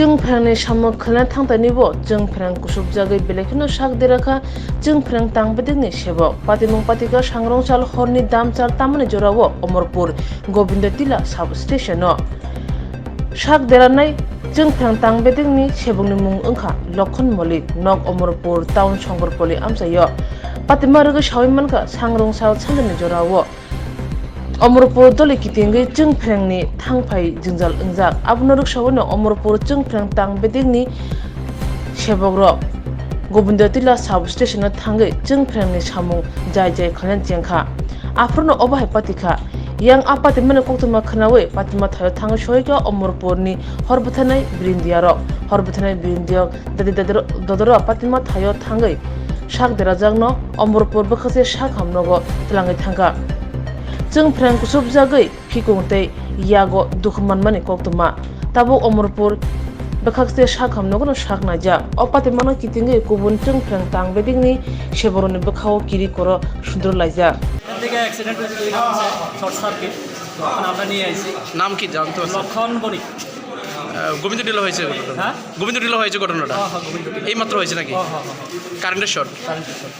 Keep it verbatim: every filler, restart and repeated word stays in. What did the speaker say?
Chwngphrangni samung khlai thangtainibo chwngphrang kusubjagwi belai kheno sak derakha chwngphrang tangbedekni sebok. Patimung patika sangrong sal horni damchal tamani jorao Omorpur Gobindo Tila sub station-o sak deranai chwngphrang tangbedekni sebokni mung wngkha Lokhon Molik, nok Omorpur town Songkorpoli amchaio. Patima rwgwi sawi mankha sangrong sal sanjani jorao. Omorpur doli kitingwi chwngphrengni thangphai jwngjal wngjak. Abono rwksawi no Omorpur chwngphreng tangbedekni sebokrok Gobindo Tila sub station-o thangwi chwngphrengni samung jai jai khlaina chengkha. Aphuru no obo hai patikha. Yang a patimani koktwma khwnawi patima thaio thangwi sohikha Omorpurni hor bwtharnai birindiyarok. Hor bwtharnai birindiyok dadi dadi dodoro patima thaio thangwi sak derajakno Omorpur bwkhakse sak hamnogo twlangwi thangkha. Chwngphreng kusubjagwi phikung tei yago dukhu manmani koktwma. Tabuk Omorpur bwkhakse sak hamnogono sak naijak. O patimano kitingwi kubun chwngphreng tangbedekni sebokrokni bwkhao kiri koro sundru laijak. এদিকে অ্যাক্সিডেন্ট হয়েছে দুই কারণে, short circuit. এখন আমরা নিয়ে আইছি। নাম কি জানতে পারছি? লক্ষণ বণিক। আহ, গোবিন্দ টিলা হয়েছে ঘটনাটা? হ্যাঁ? গোবিন্দ টিলা হয়েছে ঘটনাটা? হ্যাঁ, হ্যাঁ, গোবিন্দ টিলা। এই মাত্র হয়েছে নাকি? হ্যাঁ, হ্যাঁ, হ্যাঁ। কারেন্টের শর্ট? কারেন্টের শর্ট।